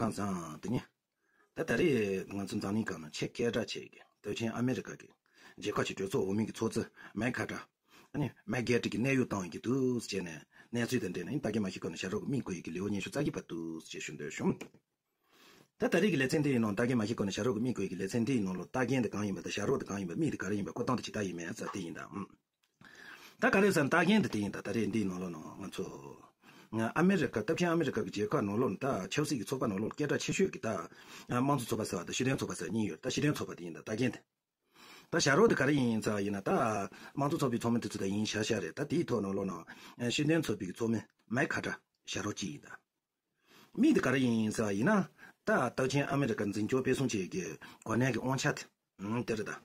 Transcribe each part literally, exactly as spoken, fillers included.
གང་ཟེར་དེ་ནི། ད་ད་རེས་ང་ཚོ་འཛམ་གླིང་སྒང་ན་ཆེས་སྐད་གྲགས་ཆེ་གི་སྟོབས་ཆེན་ཨ་མེ་རི་ཀ་གི་རྒྱལ་ཁབ་ཀྱི་གྲོས་ཚོགས་འོག་མའི་གི་ཚོགས་གཙོ་མེག་ཁ་ཏྲ། ཨ་ནི་མེག་གྷེ་ཊི་གི་གནད་གཡོག་བཏང་གི་འདུག་ཟེར་ནས་གནས་ཚུལ་དང་འབྲེལ་ནས་ད་གིན་མ་ཤེས་གོ་ནས་ཞབས་བྲོ་གི་མིག་བགོ་ཡི་གི་ལེའུ་ཉི་ཤུ་རྩ་བརྒྱད་པ་འདུག་ཟེར་ཞུ་འདོད་བྱུང་། ད་ད་རེས་ཀྱི་ལེ་ཚན་འདི་ཡི་ནང་ད་གིན་མ་ཤེས་གོ་ནས་ཞབས་བྲོ་གི་མིག་བགོ་ཡི་གི་ལེ་ཚན་འདི་ཡི་ནང་ལ་ལྟ་མཁན་དེ་གང་ཡིན་པ་དང་ཞབས་བྲོ་དེ་གང་ཡིན་པ་མིག་དེ་ག་རེ་ཡིན་པ་བཀོད་སྟངས་དེ་ཇི་ལྟར་ཡིན་མིན་ཟེར་དེ་ཡིན་ད། ཨུམ། ད་ག་རེ་ཟེར་ན་ལྟ་མཁན་དེ་དེ་ཡིན་ད། ད་རེས་འདི་ནང་ལོགས་ནང་ང་ཚོ་ང་ཨ་མེ་རི་ཀ་སྟོབས་ཆེན་ཨ་མེ་རི་ཀ་གི་རྒྱལ་ཁབ་ནང་ལོགས་ནང་ད་ཆབ་སྲིད་ཀྱི་ཚོགས་པ་ནང་ལོགས་སྐད་གྲགས་ཆེ་ཤོས་ཀྱི་ད་དམངས་གཙོ་ཚོགས་པ་ཟེར་བ་དང་སྤྱི་མཐུན་ཚོགས་པ་ཟེར་གཉིས་ཡོད། ད་སྤྱི་མཐུན་ཚོགས་པ་དེ་ཡིན་ད་ལྟ་མཁན་དེ། ད་ཞབས་བྲོ་དེ་ག་རེ་ཡིན་ཟེར་བ་ཡིན་ན་ད་དམངས་གཙོ་ཚོགས་པའི་ཚོགས་མི་དེ་ཚོ་ད་ཡིན་ཤག་ཤག་རེད། ད་དེའི་ཐོག་ནང་ལོགས་ནང་སྤྱི་མཐུན་ཚོགས་པའི་ཚོགས་མི་མེག་ཁ་ཏྲ་ཞབས་བྲོ་གཅིག་ཡིན་ད། མིག་དེ་ག་རེ་ཡིན་ཟེར་བ་ཡིན་ན། ད་སྟོབས་ཆེན་ཨ་མེ་རི་ཀ་འཛིན་སྐྱོང་སྤེལ་གསུམ་བཅས་ཀྱི་གོ་གནས་ཀྱི་དབང་ཆ་དེ། ཨང་། དེ་རེད་ད།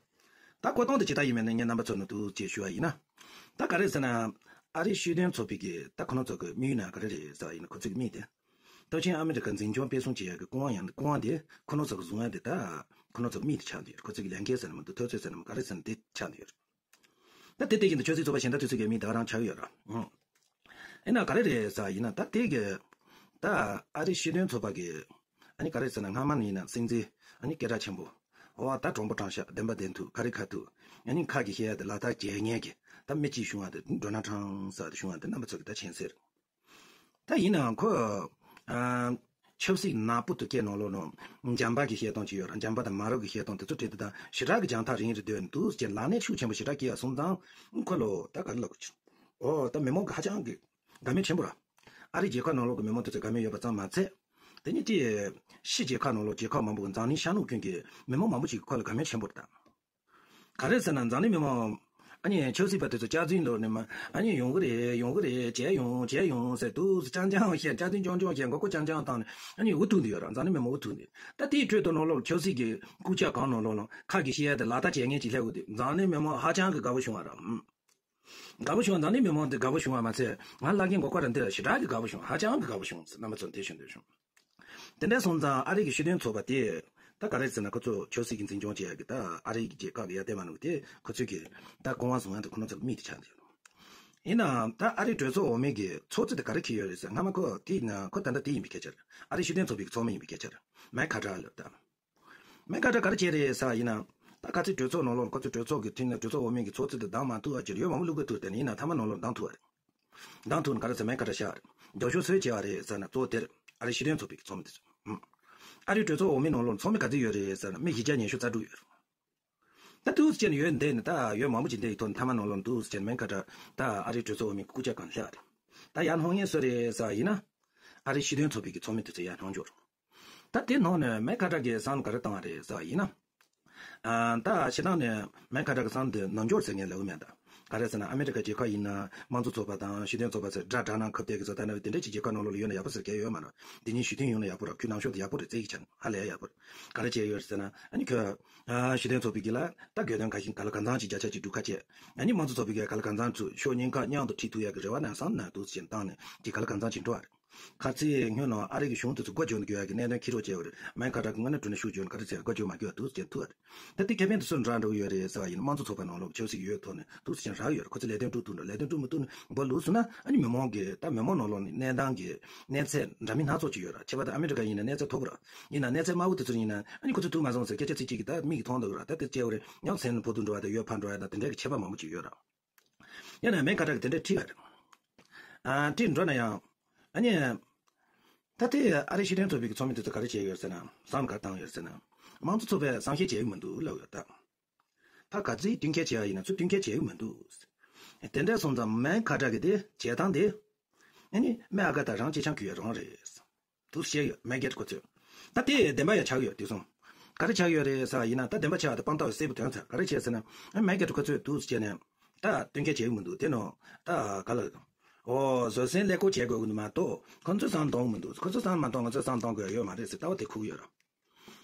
ད་བཀོད་སྟངས་དེ་ཇི་ལྟར་ཡིན་མིན་ནི་ངས་རྣམ་པ་ཚོ་ནང་དུ་ཅེས་ཞུ་བ་ཡིན་ན། ད་ག་རེ་ཟེར་ན། ཨ་རིའི་སྤྱི་མཐུན་ཚོགས་པའི་གི་ད་ཁོ་ན་ཚོ་གི་དམིགས་ཡུལ་ན་ག་རེ་རེད་ཟེར་བ་ཡིན་ན་ཁོ་ཚོ་གི་དམིགས་དེ། སྟོབས་ཆེན་ཨ་མེ་རི་ཀ་འཛིན་སྐྱོང་སྤེལ་གསུམ་བྱེད་ཡག་གི་སྐུ་དབང་ཡང་སྐུ་དབང་དེ་ཁོ་ན་ཚོ་གི་བཟུང་ཡག་དེ་ད་ཁོ་ན་ཚོ་གི་དམིགས་དེ་ཆགས་འདུག་ཡོད། ཁོ་ཚོ་གི་ལས་འགན་ཟེར་ན་མི་འདུག་འཐབ་རྩོད་ཟེར་ན་མི་ག་རེ་ཟེར་ན་དེ་ཆགས་འདུག་ཡོད། ད་དེ་དེ་བཞིན་དུ་ཆབ་སྲིད་ཚོགས་པ་གཞན་དག་དེ་ཚོ་གི་མིང་ད་ག་རང་ཆགས་ཡོད་ར། ཨང་། ཡིན་ན་ག་རེ་རེད་ཟེར་ཡིན་ན་ད་དེ་གི། ད་ཨ་རི་སྤྱི་མཐུན་ཚོགས་པ་གི། ཨ་ནི་ག་རེ་ཟེར་ན་སྔ་མ་ནས་ཡིན་ན་སྲིད་འཛིན། ཨ་ནི་སྐད་གྲགས་ཆེན་པོ། འོ་ད་དྲང་པོ་དྲང་བཞག་བདེན་པ་བདེན་ཐུག་ཁ་རི་ཁ་ཐུག་ཨ་ནི་ཁ་གི་བཤད་ཡ་དེ་ལག་བསྟར་བྱེད་མཁན་གི་ད་མི་གཅིག་བྱུང་བ་དེ་ཌོ་ནལ་ཊམ་ཟེར་དེ་བྱུང་བ་དེ་རྣམ་པ་ཚོ་གི་ད་མཁྱེན་གསལ་རེད། ད་ཡིན་ནའང་ཁོ། ཨ། ཆབ་སྲིད་ནག་པོ་དུ་སྐད་ནང་ལོགས་ནང་འཇམ་པ་གི་བཤད་སྟངས་ཅིག་ཡོད་ར། འཇམ་པ་དང་མ་རབས་ཀྱི་བཤད་སྟངས་དེ་ཚོ་བྲིས་ཏེ་ད་ཞེ་དྲག་གི་རྒྱང་ཐག་རིང་རུ་སྡོད་འདུག་ཅེས་ལག་ནས་ཤུགས་ཆེན་པོ་ཞེ་དྲག་སྐྱེས་ཡ་སོང་ཙང་ཁོ་ལོ་ད་ག་རེ་ལབ་དགོས་ཀྱི། འོ་ད་མི་མང་གི་ཧ་ཅང་གི་དགའ་མོས་ཆེན་པོ་ར། ཨ་རིའི་རྒྱལ་ཁབ་ནང་ལོགས་ཀྱི་མི་མང་དེ་ཚོ་དགའ་མོས་ཡོད་པ་ཙམ་མ་ཚད། དེ་ནི་དེ་ཕྱི་རྒྱལ་ཁབ་ནང་ལོགས་རྒྱལ་ཁབ་མང་པོ་གི་འཛམ་གླིང་ཤར་ནུབ་ཀུན་གྱི་མི་མང་མང་པོ་ཞིག་གི་ཁོ་ལ་དགའ་མོས་ཆེན་པོ་རེད་ད། ག་རེ་ཟེར་ན་འཛམ་གླིང་མི་མང་། ཨ་ནི་ཆབ་སྲིད་པ་དེ་ཚོ་སྐྱག་རྫུན་འདོར་ནས་མ། ཨ་ནི་ཡོང་གི་རེད་ཡོང་གི་རེད་བྱས་ཡོང་བྱས་ཡོང་ཟེར་འདུག་སེ་རྐྱང་རྐྱང་བཤད། སྐྱག་རྫུན་རྐྱང་རྐྱང་བཤད། མགོ་སྐོར་རྐྱང་རྐྱང་བཏང་ནས་ཨ་ནི་འུ་ཐུག་འདི་ཡོད་ར། འཛམ་གླིང་མི་མང་འུ་ཐུག་འདི། ད་དེའི་ཁྲོད་དུ་ནང་ལོགས་ཆབ་སྲིད་ཀྱི་རྐུབ་ཀྱག་གང་ནང་ལོགས་ལ་ཁ་གི་བཤད་ཡ་དེ་ལག་བསྟར་བྱེད་མཁན་ཅིག་སླེབས་འོ་དེ་འཛམ་གླིང་མི་མང་ཧ་ཅང་གི་དགའ་པོ་བྱུང་བ་ར། དགའ་པོ་བྱུང་བ། འཛམ་གླིང་མི་མང་དེ་དགའ་པོ་བྱུང་བ་མ་ཚད་ང་བླ་རྒན་མགོ་སྐོར་ར་འདི་ལ་ཞེ་དྲག་གི་དགའ་པོ་བྱུང་། ཧ་ཅང་གི་དགའ་པོ་བྱུང་ཟེར་རྣམ་པ་ཚོ་འདི་ཞུ་འདོད་བྱུང་། དེ་འདྲ་སོང་ཙང་ཨ་རི་གི་སྤྱི་མཐུན་ཚོགས་པ་དེ་ད་ག་རེ་ཟེར་ན་ཁོ་ཚོ་ཆབ་སྲིད་ཀྱི་འཛིན་སྐྱོང་བྱེད་ཡག་གི་ད་ཨ་རི་གི་རྒྱལ་ཁབ་ཀྱི་ཡར་ལྟེ་བ་ནང་གི་དེ་ཁོ་ཚོས་ཀྱི་ད་སྐུ་དབང་བཟུང་ཡག་དེ་ཁོ་ན་ཚོ་མིག་དེ་ཆགས་འདུག་ཡིན་ནའང་ད་ཨ་རིའི་གྲོས་ཚོགས་འོག་མའི་གི་ཚོགས་གཙོ་དེ་ག་རེ་འཁྱེར་ཡོད་རེད་ཟེར་སྔ་མ་ཁོ་དེ་ཡིན་ན་ཁོ་ད་ལྟ་དེ་ཡིན་པའི་སྐད་ཆ་རེད། ཨ་རིའི་སྤྱི་མཐུན་ཚོགས་པའི་གི་ཚོགས་མི་ཡིན་པའི་སྐད་ཆ་རེད། མེག་ཁ་ཏྲ་ལབ་ད། མེག་ཁ་ཏྲ་ག་རེ་བྱས་རེད་ཟེར་ཡིན་ན། ད་ཁ་ཚིག་གྲོས་ཚོགས་ནང་ལོགས་ཁོ་ཚོ་གྲོས་ཚོགས་ཀྱི་ཐིང་ནས་གྲོས་ཚོགས་འོག་མའི་གི་ཚོགས་གཙོ་དེ་ལྡང་མ་ཐུབ་པ་ཅིག་ཡོད་མང་པོ་བླུག་གི་ཐུག་དེ་ནས་ཡིན་ན་མཐའ་མ་ནང་ལོགས་ལྡང་ཐུབ་པ་རེད། ལྡང་ཐུབ་ན་ག་རེ་ཟེར་མེག་ཁ་ཏྲ་ཤག་རེད། རྒྱབ་སྐྱོར་སུས་བྱས་པ་རེད་ཟེར་ན་གཙོ་བོ་དེ་རེད། ཨ་རིའི་སྤྱི་མཐུན་ཚོགས་པའི་གི་ཚོགས་མི་དེ་ཚོ། ཨ་རིའི་གྲོས་ཚོགས་འོག་མའི་ནང་ལོགས་ཚོགས་མི་ག་ཚོད་ཡོད་རེད་ཟེར་ན་མི་བཞི་བརྒྱ་ཉི་ཤུ་རྩ་དྲུག་ཡོད་རེད། ད་འདུག་སེ་བྱས་ནས་ཡོད་འདི་ནི་ད་ཡོད་མང་པོ་ཅིག་འདི་ཡི་ཐོག་ནས་མཐའ་མ་ནང་ལོགས་འདུག་སེ་བྱས་ནས་མེག་ཁ་ཏྲ་ད་ཨ་རིའི་གྲོས་ཚོགས་འོག་མའི་སྐུ་ཕྱྭ་གང་སླེབས་པ་རེད། ད་ཡར་ལྷུང་ངེས་སུ་རེད་ཟེར་བ་ཡིན་ན། ཨ་རིའི་སྤྱི་མཐུན་ཚོགས་པའི་གི་ཚོགས་མི་དེ་ཚོ་ཡར་ལྷུང་འབྱོར། ད་དེ་ནང་ནས་མེག་ཁ་ཏྲ་གི་བསམ་བློ་ག་རེ་བཏང་བ་རེད་ཟེར་བ་ཡིན་ན། ཨ། ད་སྤྱིར་བཏང་ནས་མེག་ཁ་ཏྲ་གི་བསམ་བློ་དེ་ནོར་འབྱོར་ཟེར་མཁན་ལབ་ཀྱི་མེད་ད། ག་རེ་ཟེར་ན་ཨ་མེ་རི་ཀ་རྒྱལ་ཁབ་ཡིན་ན་དམངས་གཙོ་ཚོགས་པ་དང་སྤྱི་མཐུན་ཚོགས་པ་ཟེར་དགྲ་དགྲ་ནང་ཁ་གཏད་ཀྱི་བཟོ་ལྟ་ན་དེ་འདྲ་ཅིག་རྒྱལ་ཁབ་ནང་ལོགས་ལ་ཡོད་ན་ཡག་པོ་ཟེར་གལ་ཡོད་མ་རེད། དེ་ཉིད་ཞི་མཐུན་ཡོང་ན་ཡག་པོ་རེད། ཁྱོད་ནང་ཤོག་དེ་ཡག་པོ་རེད་ཟེར་གྱི་ཆ་ནས་ཧ་ལས་ཡག་པོ་རེད། ག་རེ་བྱས་ཡོད་ཟེར་ན་ཨ་ནི་ཁྱོད་ཨ་སྤྱི་མཐུན་ཚོགས་པའི་གི་ལ་ད་དགོས་དོན་ག་ཤིང་ག་ལ་གང་འཚམ་ཅིག་བརྒྱ་ཆ་གཅིག་སྒྲུབ་ཁ་བྱས། ཨ་ནི་དམངས་གཙོ་ཚོགས་པའི་གི་ག་ལ་གང་འཚམ་ཚུར་ཕྱོགས་གཉིས་ཀ་མཉམ་དུ་ཁྲིད་ཐུབ་ཡག་གི་རེ་བ་ནང་བསམ་ན་འདུག་ཟེར་བཏང་ནས་དེ་ག་ལ་གང་འཚམ་ཅིག་འགྲོ་བ་རེད། ཁ་ཚིག་སྔོན་ནང་ཨ་རི་གི་གཞུང་དེ་ཚོ་སྒོ་རྒྱག་ནས་དགོས་ཡག་གི་གནད་དོན་འཁྱེར་རོགས་བྱས་པ་རེད། མེག་ཁ་ཏྲ་གི་དངོས་གནས་དྲང་གནས་ཤུགས་བརྗོད་ན་ག་རེ་ཟེར་སྒོ་རྒྱག་མ་དགོས་འདུག་ཟེར་ཐུག་པ་རེད། ད་དེ་ཁེ་ཕན་དེ་སུ་འདྲ་འགྲོ་གི་ཡོད་རེད་ཟེར་བ་ཡིན་ན་དམངས་གཙོ་ཚོགས་པ་ནང་ལོགས་ཆབ་སྲིད་ཡོད་ཐོག་ནས་འདུག་ཟེར་རག་ཡོད་རེད། ཁོ་ཚོ་ལས་དོན་སྒྲུབ་ཐུབ་འགྲོ། ལས་དོན་སྒྲུབ་མི་ཐུབ་ན་འབོ་ལུག་སོང་ན་ཨ་ནི་མི་མང་གི་ད་མི་མང་ནང་ལོགས་ནས་གནས་སྟངས་ཀྱི་གནས་ཚད་འདྲ་མིན་སྣ་ཚོགས་ཅིག་ཡོད་ར། ཁྱད་པར་དུ་ཨ་མེ་རི་ཀ་ཡིན་ན་གནས་ཚད་མཐོ་པོ་ར། ཡིན་ན་གནས་ཚད་དམའ་བོ་དེ་ཚོ་ཡིན་ན་ཨ་ནི་ཁོ་ཚོ་ཐུག་མ་སོང་ཟེར་སྐད་ཆ་ཚིག་གཅིག་གིས་ད་མིག་གིས་མཐོང་འདུག་ར། ད་དེ་བྱས་པ་རེད། ཡང་སེམས་ཕོག་ཐུག་འགྲོ་བ་དང་ཡོད་ཕམ་འགྲོ་བ་དང་དེ་འདྲའི་གི་ཁྱད་པར་མང་པོ་ཅིག་ཡོད་ར། ཡང་ན་མེག་ཁ་ཏྲ་གིས་དེ་འདྲ་ཁྲིད་པ་རེད། ཨ། ཁྲིད་འགྲོ་ན་ཡང་། ཨ་ནི། ད་ལྟའི་ཨ་རི་སྤྱི་མཐུན་ཚོགས་པའི་གི་ཚོགས་མི་དེ་ཚོ་ག་རེ་བྱས་ཡོད་ཟེར་ན། བསམ་ག་རེ་བཏང་ཡོད་ཟེར་ན། དམངས་གཙོ་ཚོགས་པས་བསམ་ཤེས་བྱས་ཡོད་མི་འདུག་ལབ་ཡོད་ད། ད་ག་ཚོད་མཐུན་རྐྱེན་བྱས་པ་ཡིན་ན་ཚུར་མཐུན་རྐྱེན་བྱས་ཡོད་མི་འདུག་དེ་འདྲ་སོང་ཙང་མེག་ཁ་ཏྲ་གི་དེ་བྱེད་སྟངས་དེ། ཨ་ནི་མེག་ཨ་ག་ད་རང་སྐྱེས་ཆང་གི་ཡོད་རང་རེད། འདུག་བཤད་ཡོད་མེག་གྷེ་ཊི་ཁོ་ཚོས། ད་དེ་བདེན་པ་ཡང་ཆགས་ཡོད་དེ་སོང་། ག་རེ་ཆགས་ཡོད་རེད་ཟེར་བ་ཡིན་ན་ད་བདེན་པ་ཆགས་ཡོད་དེ་དཔང་རྟགས་གསལ་པོ་ཐོན་ཚར། ག་རེ་བྱས་ཟེར་ན། མེག་གྷེ་ཊི་ཁོ་ཚོས་འདུག་བྱས་ནས། ད་མཐུན་རྐྱེན་བྱས་ཡོད་མི་འདུག་དེ་ནང་ད་ག་ལ། ཨོ་བཟོད་བསྲན་ཀླད་ཀོར་བྱེད་དགོས་ཀྱི་འདུག་མ་གཏོགས་ཁོ་ཚོས་བསམ་གཏོང་གི་མི་འདུག་ཁོ་ཚོས་བསམ་མ་གཏོང་ང་ཚོས་བསམ་གཏོང་དགོས་ཡོད་མ་རེད་ཟེར་ལྟ་བ་དེ་ཁུག་ཡོད་ར།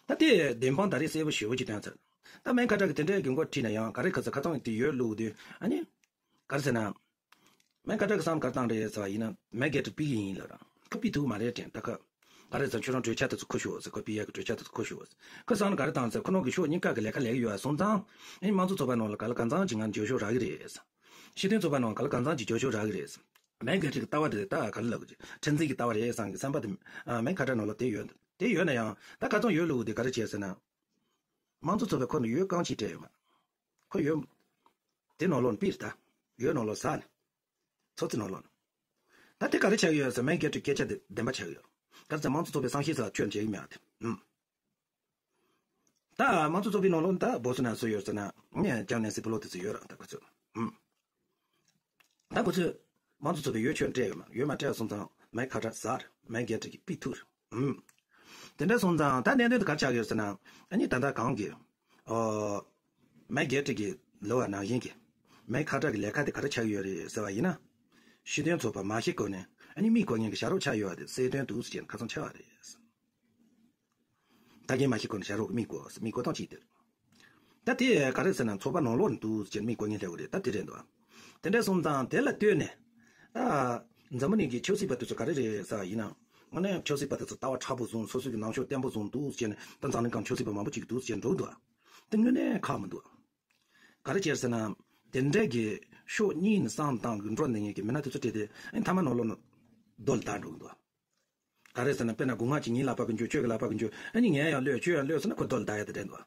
ད་དེ་བདེན་དཔང་ད་རེས་གསལ་པོ་ཞེ་པོ་ཅིག་ཐོན་ཚར། ད་མེག་ཁ་ཏྲ་གི་དེ་འདྲའི་གི་མགོ་ཁྲིད་ན་ཡང་ག་རེ་ཁ་ཚ་ཁ་ཚང་དེ་ཡོད་ལུགས་དེ་ཨ་ནི། ག་རེ་ཟེར་ན། མེག་ཁ་ཏྲ་གི་བསམ་ག་རེ་བཏང་རེད་ཟེར་བ་ཡིན་ན་མེག་གྷེ་ཊི་ཕུད་ཀྱི་ཡིན་ལབ་ར། ཁོ་ཕུད་ཐུབ་མ་རེད་དྲན་ད་ཁ། ག་རེ་ཟེར་ཁྱོད་རང་གྲོས་འཆར་དེ་ཚོ་ཁུར་ཤོག་ཟེར། ཁོ་ཕུད་ཡག་གི་གྲོས་འཆར་དེ་ཚོ་ཁུར་ཤོག་ཟེར། ཁོ་བསམ་ན་ག་རེ་བཏང་ཟེར་ཁོ་རང་གི་ཕྱོགས་གཉིས་ཀ་གི་ལས་ཀ་ལས་ཀྱི་ཡོད་པ་སོང་ཙང་ཨ་ནི་དམངས་གཙོ་ཚོགས་པ་ནང་ལ་ག་ལ་གང་འཚམ་ཅིག་ང་འཇོག་ཕྱོགས་རག་གི་རེད་ཟེར། སྤྱི་མཐུན་ཚོགས་པ་ནང་ག་ལ་གང་འཚམ་ཅིག་འཇོག་ཕྱོགས་རག་གི་རེད་ཟེར། མེག་གྷེ་ཊི་གི་ལྟ་བ་དེ་ད་ག་ལ་ལབ་གི་ཁྲེན་ཙེ་གི་ལྟ་བ་རེད་བསམ་གི་བསམ་པ་དེ་མེག་ཁ་ཏྲ་ནང་ལ་དེ་ཡོད་འདུག་དེ་ཡོད་ན་ཡང་ད་ག་ཚོད་ཡོད་ལུགས་དེ་ག་རེ་བྱས་ཟེར་ན། དམངས་གཙོ་ཚོགས་པའི་ཁོ་ནས་ཡོད་རྐང་གཅིག་སྤྲད་ཡོད་མ། ཁོ་ཡོད། དེ་ནང་ལོགས་ནས་པིར་ད། ཡོད་ནང་ལོགས་ཟ་ནས། ཚོ་ཚི་ནང་ལོགས་ནས། ད་དེ་ག་རེ་ཆགས་ཡོད་ཟེར་མེན་གེ་ཏི་སྐད་ཆ་དེ་བདེན་པ་ཆགས་ཡོད། ག་རེ་ཟེར་དམངས་གཙོ་ཚོགས་པའི་བསམ་ཤེས་ཟེར་ཁྱོད་བྱེད་ཀྱི་མེད་ཨ་དེ། ཨུམ། ད་དམངས་གཙོ་ཚོགས་པའི་ནང་ལོགས་ནས་ད་བོ་སི་ན་སུ་ཡོད་ཟེར་ན་ངས་ཀྱང་ནན་སི་པི་ལོ་དེ་ཚོ་ཡོད་ར་ད་ཁོ་ཚོ། ཨུམ། ད་ཁོ་ཚོས་དམངས་གཙོ་ཚོགས་པའི་ཡོད་ཁྱོད་སྤྲད་ཡོད་མ་ཡོད་མ་སྤྲད་སོང་ཙང་མེན་ཁ་ཏྲ་ཟ་ར་མེན་གེ་ཏི་གི་པི་ཐུར། ཨུམ། དེ་འདྲ་སོང་ཙང་ད་གནད་དོན་དེ་ག་རེ་ཆགས་ཡོད་ཟེར་ན། ཨ་ནི་ད་ལྟ་གང་གི། ཨོ། མེན་གེ་ཏི་གི་ལོ་བ་ནང་བཞིན་གྱི། མེན་ཁ་ཏྲ་གི་ལས་ཀ་དེ་ག་རེ་ཆགས་ཡོད་རེད་ཟེར་བ་ཡིན་ན། ཤེས་ལྡན་ཚོགས་པ་མ་ཤི་གོ་ནས་ཨ་ནི་མི་གོ་མཁན་གྱི་བྱ་རོག་ཆགས་ཡོད་པ་དེ་གསལ་སྟོན་དུ་ཟེར་ཁ་ཚང་ཆགས་པ་རེད། ད་གིན་མ་ཤི་གོ་ནས་བྱ་རོག་གི་མི་གོ་མི་གོ་སྟངས་ཅིག་དེར། ད་དེ་ག་རེ་ཟེར་ན་ཚོགས་པ་ནང་ལོགས་ནས་འདུག་ཟེར་མི་གོ་ངེས་ལྷེ་བོ་རེད་ད་དེ་རེད་འདུག་དེ་འདྲ་སོང་ཙང་དེ་ལ་ལྟོས་ནས། ད། འཛམ་བུ་གླིང་གི་ཆབ་སྲིད་པ་དེ་ཚོ་ག་རེ་རེད་ཟེར་བ་ཡིན་ན། དངོས་གནས་ཆབ་སྲིད་པ་དེ་ཚོ་ལྟ་བ་མཁྲེགས་པོ་བཟུང་སོ་སོ་གི་ལངས་ཕྱོགས་བརྟན་པོ་བཟུང་འདུག་ཟེར་ནས་ད་འཛམ་གླིང་སྒང་ཆབ་སྲིད་པ་མང་པོ་ཅིག་འདུག་ཟེར་འགྲོ་འདུག་དེ་དངོས་གནས་ཁག་མི་འདུག་ག་རེ་བྱས་ཟེར་ན། དེ་འདྲས་ཀྱི་ཕྱོགས་གཉིས་ནས་བསམ་སྟངས་ཀྱི་འགྲོ་འདི་ངེད་ཀྱི་མི་སྣ་དེ་ཚོ་བྲིས་ཏེ་ཨ་ནི་མཐའ་མ་ནང་ལོགས་ནས་རྡོ་ལ་བརྡར་འགྲོ་གི་འདུག་ག་རེ་ཟེར་ན་དཔེར་ན་སྒོ་ང་གཅིག་ངའི་ལག་པ་གི་འཇུ་ཁྱོད་ཀྱི་ལག་པ་གི་འཇུ་ཨ་ནི་ངས་ཡང་གློད་ཁྱོད་ཡང་གློད་ཟེར་ན་ཁོ་རྡོ་ལ་བརྡར་ཡ་དེ་འདྲས་འདུག་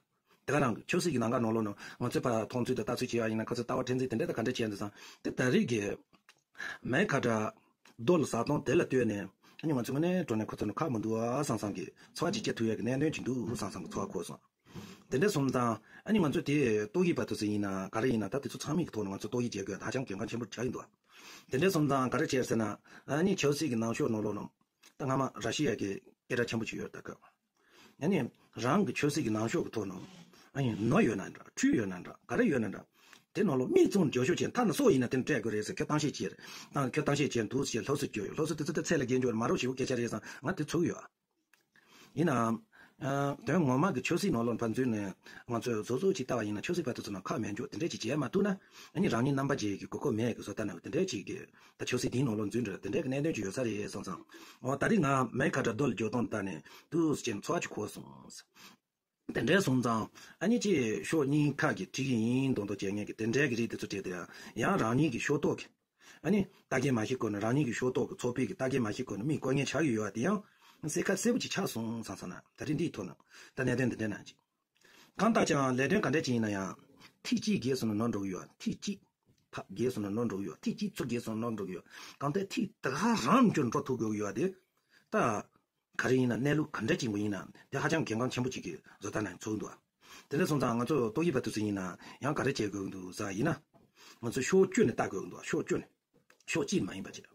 དེ་ག་རང་གི་ཆབ་སྲིད་ཀྱི་ལམ་ཁ་ནང་ལོགས་ནས་ང་ཚོས་ཕར་མཐོང་ཚུལ་དང་ལྟ་ཚུལ་བྱེད་ཡ་ཡིན་ན་ཁོ་ཚོས་ལྟ་བ་མཁྲེགས་འཛིན་དེ་འདྲས་དང་ག་འདྲས་བྱས་འདུག་བསམ་དེ་ད་རེས་ཀྱི་མེན་ཁ་ཏྲ་རྡོ་ལ་ཟ་སྟངས་དེ་ལ་ལྟོས་ནས་ཨ་ནི་ང་ཚོ་དངོས་གནས་དྲང་གནས་ཁོ་ཚོ་ནི་ཁག་མི་འདུག་ཨ་བསམ་བསམ་གྱི་ཚོར་བ་ཅིག་སྐྱེ་ཐུབ་ཡ་གི་གནད་དོན་ཅིག་འདུག་བསམ་བསམ་གྱི་ཚོར་བ་འཁོར་སོང་། དེ་འདྲ་སོང་ཙང་ཨ་ནི་ང་ཚོ་དེ་ཏོག་དབྱིབས་པ་དེ་ཚོ་ཡིན་ན་ག་རེ་ཡིན་ན་ད་དེ་ཚོ་ཚང་མའི་ཐོག་ནས་ང་ཚོ་ཏོག་དབྱིབས་འཇལ་དགོས་ཡ་ད་ཧ་ཅང་གལ་འགངས་ཆེན་པོ་ཆགས་ཀྱི་འདུག་དེ་འདྲ་སོང་ཙང་ག་རེ་བྱས་ཟེར་ན་ཨ་ནི་ཆབ་སྲིད་ཀྱི་ནང་ཆོས་ནང་ལོགས་ནང་ད་སྔ་མ་ར་ཤི་ཡ་གི་སྐད་གྲགས་ཆེན་པོ་ཅིག་ཡོད་ད་སྐབས། ཨ་ནི་རང་གི་ཆབ་སྲིད་ཀྱི་ནང་ཆོས་ཀྱི་ཐོག་ནང་ཨ་ནི་ནོར་ཡོད་ན་འདྲ་འཁྲུལ་ཡོད་ན་འདྲ་ག་རེ་ཡོད་ན་འདྲ། དེ་ནང་ལོགས་མིག་བཙུམ་འཇོག་ཤོག་ཅན་ཐ་ན་སོ་ཡིན་ན་དེ་འདྲ་སྤྲད་དགོས་རེད་ཟེར་ཁྱོད་གཏམ་བཤད་བྱེད་རེད་ད་ཁྱོད་གཏམ་བཤད་བྱེད་འདུག་ཟེར་སློབ་གསོ་སྐྱོ་ཡོད་སློབ་གསོ་དེ་ཚོ་ད་ཚད་ལས་བརྒལ་འཇོག་རེད་མ་རོགས་ཞེ་པོ་སྐད་ཆ་རེད་བསམ་ང་དེ་ཚུགས་ཡོད། ཡིན་ནའང་། ཨ། དོན་ངོ་མ་གི་ཆབ་སྲིད་ནང་ལོགས་ཕན་ཚུན་ནས་ང་ཚོས་བཟོ་བཟོ་ཅིག་ལྟ་བ་ཡིན་ན་ཆབ་སྲིད་པ་དེ་ཚོ་ནང་ཁག་མེད་འཇོག་དེ་འདྲས་ཅིག་བྱས་མ་ཐུབ་ན་ཨ་ནི་རང་ཉིད་རྣམ་པ་བརྗེ་གི་དགོས་མཁོ་མེད་གི་བཟོ་ལྟ་ནང་དེ་འདྲས་ཅིག་གི་ད་ཆབ་སྲིད་དེའི་ནང་ལོགས་འཛུལ་འདྲ་དེ་འདྲས་ཀྱི་གནད་དོན་ཅིག་ཡོད་ས་རེད་བསམ་སོང་། འོ་ད་རེས་ང་མེན་ཁ་ཏྲ་རྡོ་ལ་འཇོག་སྟངས་ལྟ་ནས་དུས་ཅན་ཚོར་བ་ཅིག་འཁོར་སོང་། དེ་འདྲས་སོང་ཙང་ཨ་ནི་ཅིག་ཕྱོགས་གཉིས་ཁག་གི་འགྲིག་གི་ཡིན་མདོག་མདོག་བྱེད་མཁན་གི་དེ་འདྲས་ཀྱི་རིགས་དེ་ཚོ་བྲིས་ཏེ་ཡང་རང་ཉིད་ཀྱི་ཕྱོགས་གཏོགས་ཀྱི། ཨ་ནི་ལྟ་མཁན་མ་ཤེས་གོ་ནས་རང་ཉིད་ཀྱི་ཕྱོགས་གཏོགས་ཀྱི་ཚོགས་པའི་གི་ལྟ་མཁན་མ་ཤེས་གོ་ནས་མི་བཀོལ་མཁན་ཆགས་ཀྱི་ཡོད་པ་དེ་ཡང་གསལ་ཁ་གསལ་པོ་ཅིག་ཆགས་སོང་བསམ་སོང་ན་ད་རེས་འདིའི་ཐོག་ན་ད་གནད་དོན་འདི་འདྲ་ནང་ཅིག་གང་ལྟར་ཀྱང་ལས་དོན་ག་འདྲ་ཅིག་ཡིན་ན་ཡང་ཐིག་གཅིག་རྒྱས་སོང་ན་ནོར་འགྲོ་གི་ཡོད་ཐིག་གཅིག་ཕ་རྒྱས་སོང་ན་ནོར་འགྲོ་གི་ཡོད་ཐིག་གཅིག་ཚུར་རྒྱས་སོང་ན་ནོར་འགྲོ་གི་ཡོད་གང་ལྟར་ཐིག་ད་ག་རང་ཅུང་འགྲོ་ཐུབ་དགོས་ཀྱི་ཡོད་དེ་ད། ག་རེ་ཡིན་ན་གནས་ལུགས་ག་འདྲ་ཅིག་མོ་ཡིན་ན་དེ་ཧ་ཅང་གལ་འགངས་ཆེན་པོ་ཅིག་གི་བཟོ་ལྟ་ནང་ཚུད་འདུག་དེ་འདྲ་སོང་ཙང་ང་ཚོ་ཏོག་དབྱིབས་པ་དེ་ཚོ་ཡིན་ན་ཡང་ག་རེ་བྱེད་དགོས་ཀྱི་འདུག་ཟེར་ཡིན་ན། ང་ཚོ་ཕྱོགས་བཅུ་ནས་ལྟ་དགོས་ཀྱི་འདུག་ཕྱོགས་བཅུ་ནས། ཕྱོགས་གཅིག་མ་ཡིན་པ་བྱེད།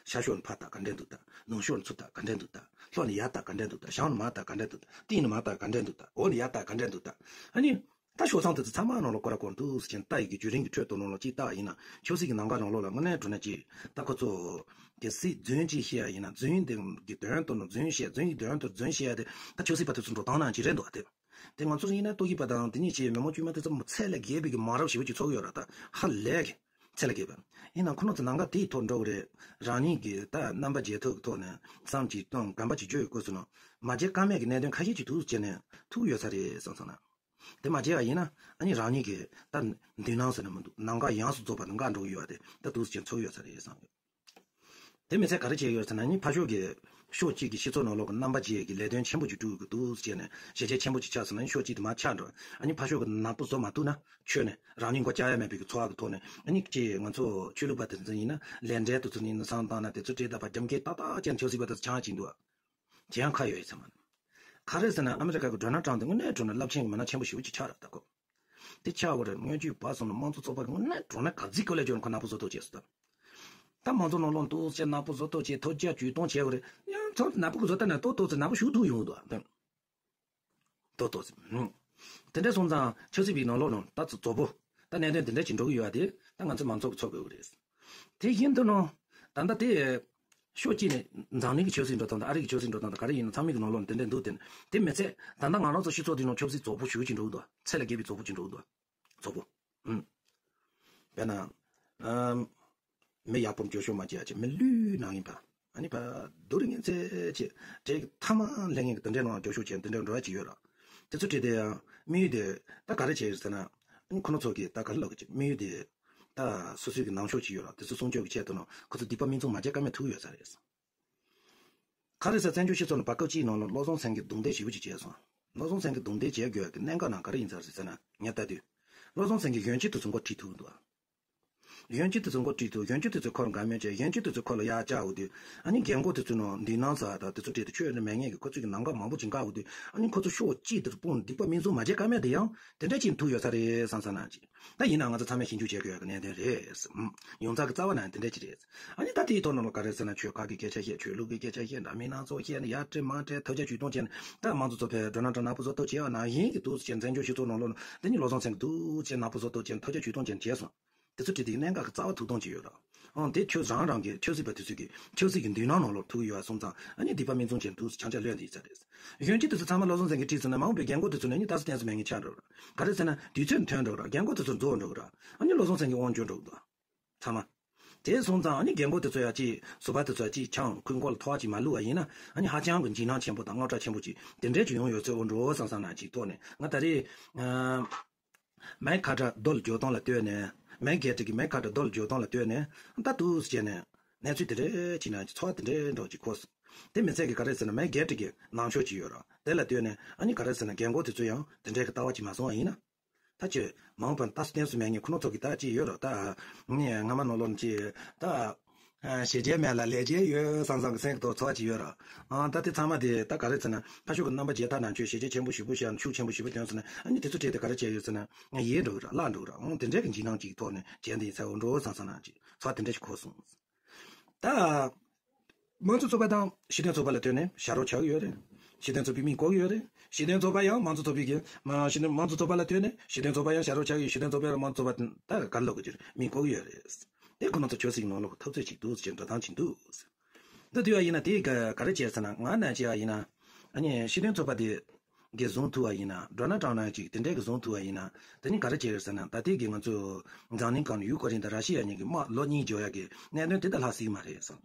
ཤར་ཕྱོགས་ནས་ཕར་ལྟ་ག་འདྲ་འདུག་ལྟ། ནུབ་ཕྱོགས་ནས་ཚུར་ལྟ་ག་འདྲ་འདུག་ལྟ། ལྷོ་ནས་ཡར་ལྟ་ག་འདྲ་འདུག་ལྟ། བྱང་ནས་མར་ལྟ་ག་འདྲ་འདུག་ལྟ། སྟེང་ནས་མར་ལྟ་ག་འདྲ་འདུག་ལྟ། འོག་ནས་ཡར་ལྟ་ག་འདྲ་འདུག་ལྟ། ཨ་ནི། ད་ཤོག་ཚང་དེ་ཚོ་ཚང་མ་ནང་ལ་སྐོར་ར་སྐོར་འདུག་ཟེར་ཅན་ལྟ་ཡི་གི་བརྒྱུད་རིམ་གྱི་ཁྲོད་དུ་ནང་ལ་ཅིག་ལྟ་བ་ཡིན་ན་ཆབ་སྲིད་ཀྱི་ལམ་ཁ་ནང་ལོགས་ལ་དངོས་གནས་དྲང་གནས་ཅིག་ད་ཁོ་ཚོ་གི་སྲིད་རྫུན་ཅིག་བཤད་ཡ་ཡིན་ན་རྫུན་དེ་གི་དོན་དུ་ནི་རྫུན་བཤད་རྫུན་གྱི་དོན་དུ་རྫུན་བཤད་ཡ་དེ་ད་ཆབ་སྲིད་པ་དེ་ཚོ་འགྲོ་སྟངས་ནང་ཅིག་རེད་འདུག་ཨ། དེ་དེ་ང་ཚོ་ཡིན་ན་ཏོག་དབྱིབས་པ་དང་དེ་གཉིས་ཀྱི་མི་མང་དཀྱུས་མ་དེ་ཚོ་ཚད་ལས་བརྒལ་བའི་གི་མ་རབས་ཞེ་པོ་ཅིག་ཚོར་གི་ཡོད་ར་ད་ཧ་ལས་གི་ཚད་ལས་བརྒལ་བ་ཡིན་ན་ཁོ་ཚོ་ནང་ཁ་དེའི་ཐོག་འགྲོ་གི་རེད། རང་ཉིད་ཀྱི་ད་རྣམ་པ་བརྗེ་ཐུབ་ཀྱི་ཐོག་ནས་བསམ་གྱིས་སྟོང་གམ་པ་ཅིག་བརྗོད་ཡོད་དགོས་སུ་ནོ་མ་བརྗེ་ཀ་མེད་གི་གནད་དོན་ཁ་ཤས་ཅིག་ཐུག་བྱས་ནས་ཐུག་ཡོད་ས་རེད་བསམ་སོང་ན། དེ་མ་བྱས་པ་ཡིན་ན་ཨ་ནི་རང་ཉིད་ཀྱི་ད་མདུན་ནང་ཟེར་ན་མི་འདུག་ནམ་མཁའ་ཡངས་སུ་རྫོགས་པ་དང་འགའ་འགྲོ་གི་ཡོད་པ་དེ་ད་འདུག་སེ་ཚོར་ཡོད་ས་རེད་བསམ་ཡོད། དེ་མི་ཚད་ག་རེ་བྱས་ཡོད་ཟེར་ན་ཨ་ནི་ཕར་ཕྱོགས་ཀྱི་ཕྱོགས་གཅིག་གི་སྤྱི་ཚོགས་ནང་ལོགས་ཀྱི་རྣམ་པ་བརྗེ་གི་ལས་དོན་ཆེན་པོ་ཅིག་སྒྲུབ་དགོས་འདུག་ཟེར་ནས་ཞལ་ཆད་ཆེན་པོ་ཅིག་ཆགས་སོང་ན་ཨ་ནི་ཕྱོགས་གཅིག་དེ་མར་ཆག་འགྲོ་ཨ་ནི་ཕར་ཕྱོགས་ཀྱི་ནག་པོ་བཟོ་མ་ཐུབ་ན་ཁྱོད་ནས་རང་ཉིད་མགོ་བཅག་ཡ་མེད་པའི་གི་ཚོར་བ་གི་ཐོག་ནས་ཨ་ནི་ཅེས་ང་ཚོ་ཆོས་ལུགས་པ་དེ་ཚོ་ཡིན་ན་ལས་འབྲེལ་དེ་ཚོ་ཡིན་ན་བསམ་བཏང་ན་དེ་ཚོ་བྲིས་ད་པ་རྒྱབ་འགལ་ཏག་ཏག་ཅན་ཆབ་སྲིད་པ་དེ་ཚོ་ཆང་ཅིག་འདུག་ཨ། དེ་ཡང་ཁ་ཡོད་ཡིན་ས་མ་རེད། ག་རེ་ཟེར་ན་ཨ་མི་རི་ཀ་གི་ཌོ་ནལ་ཊམ་དེ་དངོས་གནས་དྲང་གནས་རླབས་ཆེན་གྱི་མི་སྣ་ཆེན་པོ་ཞེ་པོ་ཅིག་ཆགས་རེད་ད་ཁོ། དེ་ཆགས་དགོས་རེད་སྔོན་ཇུས་བབས་སོང་ན་དམངས་གཙོ་ཚོགས་པ་གི་དངོས་གནས་དྲང་གནས་ག་ཚིག་གོ་ལས་སྦྱོར་ཁོ་ནག་པོ་བཟོ་ཐུབ་བྱས་སོང་ད། ད་དམངས་གཙོ་ནང་ལོགས་འདུག་ཅེས་ནག་པོ་བཟོ་ཐུབ་བྱས་ཐོལ་རྒྱག་ཇུས་གཏོང་བྱས་དགོས་རེད་ཡང་ཚང་ནག་པོ་གི་བཟོ་ལྟ་ན་ཏོག་ཏོག་ཙེ་ནག་པོ་ཞུགས་ཐུབ་ཡོང་འདུག་ཨ། ཏོག་ཏོག་ཙེ། དེ་འདྲ་སོང་ཙང་ཆབ་སྲིད་པའི་ནང་ལོགས་ནང་ད་ཚོ་རྫོགས་པོ། ད་གནད་དོན་དེ་འདྲ་ཅིག་འགྲོ་གི་ཡོད་པ་དེ་ད་ང་ཚོ་མང་ཚོགས་ཀྱིས་ཚོར་དགོས་ཀྱི་རེད། དེ་བཞིན་དུ་ནང་ད་ལྟ་དེ། ཕྱོགས་གཅིག་ནས་འཛམ་གླིང་གི་ཆབ་སྲིད་འགྲོ་སྟངས་དང་ཨ་རི་གི་ཆབ་སྲིད་འགྲོ་སྟངས་དང་ག་རེ་ཡིན་ན་ཚང་མའི་གི་ནང་ལོགས་ནས་དེ་འདྲ་འདུག་དེ་དེ་མི་ཚད་ད་ལྟ་ང་རང་ཚོ་སྤྱི་ཚོགས་འདི་ནང་ཆབ་སྲིད་རྫོགས་པོ་ཞེ་པོ་ཅིག་འགྲོ་གི་འདུག་ཚད་ལས་བརྒལ་བའི་རྫོགས་པོ་ཅིག་འགྲོ་གི་འདུག་རྫོགས་པོ། ཨུམ། དཔེར་ན། ཨམ། མི་ཡག་པོ་འགྱོད་བཤད་མ་བྱེད་ཡ་ཅིག་མི་ལུས་ནང་ཡིན་པ། ཨ་ནི་ཕ་སྡུག་རུ་ངན་ཚད་ཅིག་གྲས་ཀྱི་མཐའ་མ་ལྷན་ངན་གྱི་དེ་འདྲའི་ནང་འགྱོད་བཤད་བྱས་དེ་འདྲའི་འགྲོ་ཡ་ཅིག་ཡོད་ར། དེ་ཚོ་བྲིས་དེ་ཡང་དམིགས་ཡུལ་དེ་ད་ག་རེ་བྱས་ཡོད་ཟེར་ན། ཨ་ནི་ཁོ་རང་ཚོ་གིས་ད་ག་རེ་ལབ་གི་ཅིག་དམིགས་ཡུལ་དེ། ད་སོ་སོའི་གི་ནང་ཆོས་ཅིག་ཡོད་ར་དེ་ཚོ་སྲུང་སྐྱོབ་ཀྱི་ཆེད་དུ་ནང་ཁོ་ཚོ་སྡིག་པ་མིག་བཙུམ་མ་བྱས་ཀ་མེད་ཐུག་ཡོད་ས་རེད། ག་རེ་ཟེར། བཙན་བྱོལ་སྤྱི་ཚོགས་ནང་བར་སྐབས་གཅིག་ནང་ལ་བློ་བཟང་སེང་གེས་རྡུང་རྡེག་ཞེ་པོ་ཅིག་བྱས་སོང་། བློ་བཟང་སེང་གེས་རྡུང་རྡེག་བྱེད་དགོས་ཀྱི་གནད་འགག་ནང་ག་རེ་ཡིན་ཚར་ཟེར་ན། ངས་ལྟ་དུས། བློ་བཟང་སེང་གེས་གཞོན་སྐྱེས་དེ་ཚོ་མགོ་ཁྲིད་ཐུབ་འདུག། གཞོན་སྐྱེས་དེ་ཚོ་མགོ་ཁྲིད་ཐུབ། གཞོན་སྐྱེས་དེ་ཚོ་ཁོ་ལ་དགའ་མོས་བྱས། གཞོན་སྐྱེས་དེ་ཚོ་ཁོ་ལ་ཡར་བཅར་འོ་དུས། ཨ་ནི་རྒན་གོག་དེ་ཚོ་ནང་མདུན་ནང་ཟ་དང་དེ་ཚོ་བྲིས་ཏེ་ཆོས་ནི་མེད་ངེས་ཀྱི་ཁོ་ཚོ་གི་ནང་ཁ་མང་པོ་ཅིག་འགག་འོ་དུས། ཨ་ནི་ཁོ་ཚོ་ཕྱོགས་གཅིག་ཏུ་སྤུངས། སྡིག་པ་མིག་བཙུམ་མ་བྱེད་ཀ་མེད་དེ་ཡང་དེ་འདྲ་ཅིག་ཐུག་ཡོད་ས་རེད་བསམ་བསམ་ན་ཅིག། ད་ཡིན་ན་ང་ཚོ་ཚང་མས་ཞིབ་འཇུག་བྱེད་དགོས་ཡག་གི་གནད་དོན་རེད། ཨུམ། ཡོངས་གྲགས་ཀྱི་རྩ་བ་ནས་དེ་འདྲ་ཅིག་རེད། ཨ་ནི་ད་དེའི་ཐོག་ནང་ལ་ག་རེ་ཟེར་ན། ཆོལ་ཁ་གི་སྐད་ཆ་བཤད། ཆོས་ལུགས་ཀྱི་སྐད་ཆ་བཤད། འདྲ་མིན་སྣ་ཚོགས་བཤད་ནས་ཡར་སྤྲད་མར་སྤྲད་ཐབས་བརྒྱ་ཇུས་སྟོང་བྱས་ནས། ད་དམངས་གཙོ་ཚོགས་པས་ཌོ་ནལ་ཊམ་ནག་པོ་བཟོ་ཐབས་བྱས་པ་ནང་བཞིན་གྱི་འདུག་ཟེར་བྱས། བཙན་བྱོལ་སྤྱི་ཚོགས་ནང་ལོགས་ལ་དེ་ནི་བློ་བཟང་སེང་གེ་འདུག་ཟེར་ནག་པོ་བཟོ་ཐབས་བྱས་ནས་ཐབས་བརྒྱ་ཇུས་སྟོང་བྱས་ནས་བྱས་སོང་། དེ་ཚོ་བྲིས་དེ་གནད་འགག་གི་རྩ་བ་ཐུག་སྟངས་ཅིག་ཡོད་ར། ཨང་། དེ་ཆོས་རང་རང་གི་ཆབ་སྲིད་པ་དེ་ཚོས་ཀྱི་ཆབ་སྲིད་ཀྱི་མདུན་ནང་ནང་ལོགས་ཐུག་ཡོད་པ་སོང་ཙང་། ཨ་ནི་སྡིག་པ་མིག་བཙུམ་བྱས་འདུག་ཟེར་ཆང་ཆ་ལོན་དེ་ཡིན་ས་རེད། གཞོན་སྐྱེས་དེ་ཚོ་ཚང་མ་བློ་བཟང་སེང་གེ་ཁྲིད་ཟིན་ན། མ་འོངས་པའི་རྒན་གོག་དེ་ཚོ་ནི་ཨ་ནི་ད་སུ་བསྟན་སུ་མེད་ངེས་ཆགས་འགྲོ་ར། ག་རེ་ཟེར་ན་དུས་ཚོད་ཐོན་འགྲོ་ར། རྒན་གོག་དེ་ཚོ་རྫོགས་འགྲོ་ར། ཨ་ནི་བློ་བཟང་སེང་གེ་དབང་བསྒྱུར་འགྲོ་འདུག། ཚང་མ། དེ་སོང་ཙང་ཨ་ནི་རྒན་གོག་དེ་ཚོ་ཡ་གཅིག་ཟུར་པ་དེ་ཚོ་ཡ་གཅིག་ཆང་ཁོའི་མགོ་ལ་ཐོགས་ཅིག་མ་བླུགས་པ་ཡིན་ན། ཨ་ནི་ཧ་ཅང་གི་འཇིགས་སྣང་ཆེན་པོ་དང་དངངས་སྐྲག་ཆེན་པོ་ཅིག་དེ་འདྲས་ཅིག་ཡོང་ཡོད་ཚོད་འོ་འགྲོ་བསམ་བསམ་ན་ཅིག་ཐོག་ནས། ང་ད་རེས། ཨ། མེག་ཁ་ཏར་རྡོ་ལ་འཇོག་སྟངས་ལ་ལྟོས་ནས། མེག་གྷེ་ཊི་གི་མེག་ཁ་ཏར་རྡོ་ལ་འཇོག་སྟངས་ལ་ལྟོས་ནས། ད་འདུག་སེ་བྱས་ནས་གནས་ཚུལ་དེ་འདྲས་ཅིག་ནང་ཚོར་བ་དེ་འདྲས་འདྲ་ཅིག་འཁོར་སོང་། དེ་མི་ཚད་ཀྱི་ག་རེ་ཟེར་ན། མེག་གྷེ་ཊི་གི་ལངས་ཕྱོགས་ཅིག་ཡོད་ར། དེ་ལ་ལྟོས་ནས་ཨ་ནི་ག་རེ་ཟེར་ན་རྒན་གོག་དེ་ཚོ་ཡང་དེ་འདྲས་ཀྱི་ལྟ་བ་ཅིག་མ་སོང་བ་ཡིན་ན། ད་ཅི། མ་འོངས་པར་ད་སུ་བསྟན་སུ་མེད་ངེས་ཁོ་ན་ཚོ་གི་ད་ཅི་ཡོད་ར། ད་ངས་སྔ་མ་ནང་ལོགས་ནས་ཅི། ད། ཨ། བྱས་རྗེས་མེད་ལ་ལས་རྗེས་ཡོད་བསམ་བསམ་གི་སེམས་ཀྱི་ཐོག་ཚོར་བ་ཅིག་ཡོད་ར། ཨ། ད་དེ་ཚང་མ་དེ་ད་ག་རེ་ཟེར་ན། ཕར་ཕྱོགས་ཀྱི་རྣམ་པ་བརྗེ་ཐབས་ནང་ཆོས་བྱས་རྗེས་ཆེན་པོ་ཞེ་པོ་བཞག་ནས་ཤུགས་ཆེན་པོ་ཞེ་པོ་བཏོན་སོང་ན། ཨ་ནི་དེ་ཚོ་བྲིས་ཏེ་ག་རེ་བྱས་ཡོད་ཟེར་ན། ཡལ་འགྲོ་གི་ར། བརླག་འགྲོ་གི་ར། འོང་། དེ་འདྲའི་གི་འཇིགས་སྣང་ཅིག་ཐོག་ནས་བྱས་འདི་ཡིན་ས་འོ་འགྲོ་བསམ་བསམ་ན་ཅིག་ཚོར་བ་དེ་འདྲ་ཞིག་འཁོར་སོང་། ད། དམངས་གཙོ་ཚོགས་པ་དང་སྤྱི་མཐུན་ཚོགས་པ་ལ་ལྟོས་ནས་ཕྱག་རོགས་བྱ་གི་ཡོད་རེད། སྤྱི་མཐུན་ཚོགས་པའི་མིང་གོ་གི་ཡོད་རེད། སྤྱི་མཐུན་ཚོགས་པ་ཡང་དམངས་གཙོ་ཚོགས་པའི་གི། མ། སྤྱི་མཐུན། དམངས་གཙོ་ཚོགས་པ་ལ་ལྟོས་ནས་སྤྱི་མཐུན་ཚོགས་པ་ཡང་ཕྱག་རོགས་བྱ་གི་ཡོད། སྤྱི་མཐུན་ཚོགས་པ་ཡང་དམངས་གཙོ་ཚོགས་པ་ད་ག་ལབ་དགོས་ཀྱི་རེད། མིང་གོ་གི་ཡོད་རེད། དེ་ཁོ་ན་ཚོ་ཆོས་སྲིད་ནང་ལོགས་ཐབས་ཚོད་ཅིག་འདུག་ཟེར་འགྲོ་སྟངས་ཅིག་འདུག་ཟེར། འདི་དུས་ཡ་ཡིན་ན་དེ་ག་ག་རེ་བྱས་ཟེར་ན། ང་ནང་བྱས་ཡ་ཡིན་ན། ཨ་ནི་སྤྱི་མཐུན་ཚོགས་པ་དེ་གིས་བཟུང་ཐུབ་པ་ཡིན་ན། ཌོ་ནལ་ཊམ་ནང་ཅིག་དེ་འདྲས་གིས་བཟུང་ཐུབ་པ་ཡིན་ན། དེ་ནི་ག་རེ་བྱས་ཡོད་ཟེར་ན། ད་ལྟའི་གི་ང་ཚོ་འཛམ་གླིང་སྒང་ནས་ཡུལ་གོ་རིམ་དང་ར་ཤི་ཡ་གཉིས་ཀྱི་དམག་ལོ་གཉིས་འགྲོ་ཡ་གི་གནད་དོན་དེ་ད་ལྷག་སྲིད་མ་རེད་བསམ།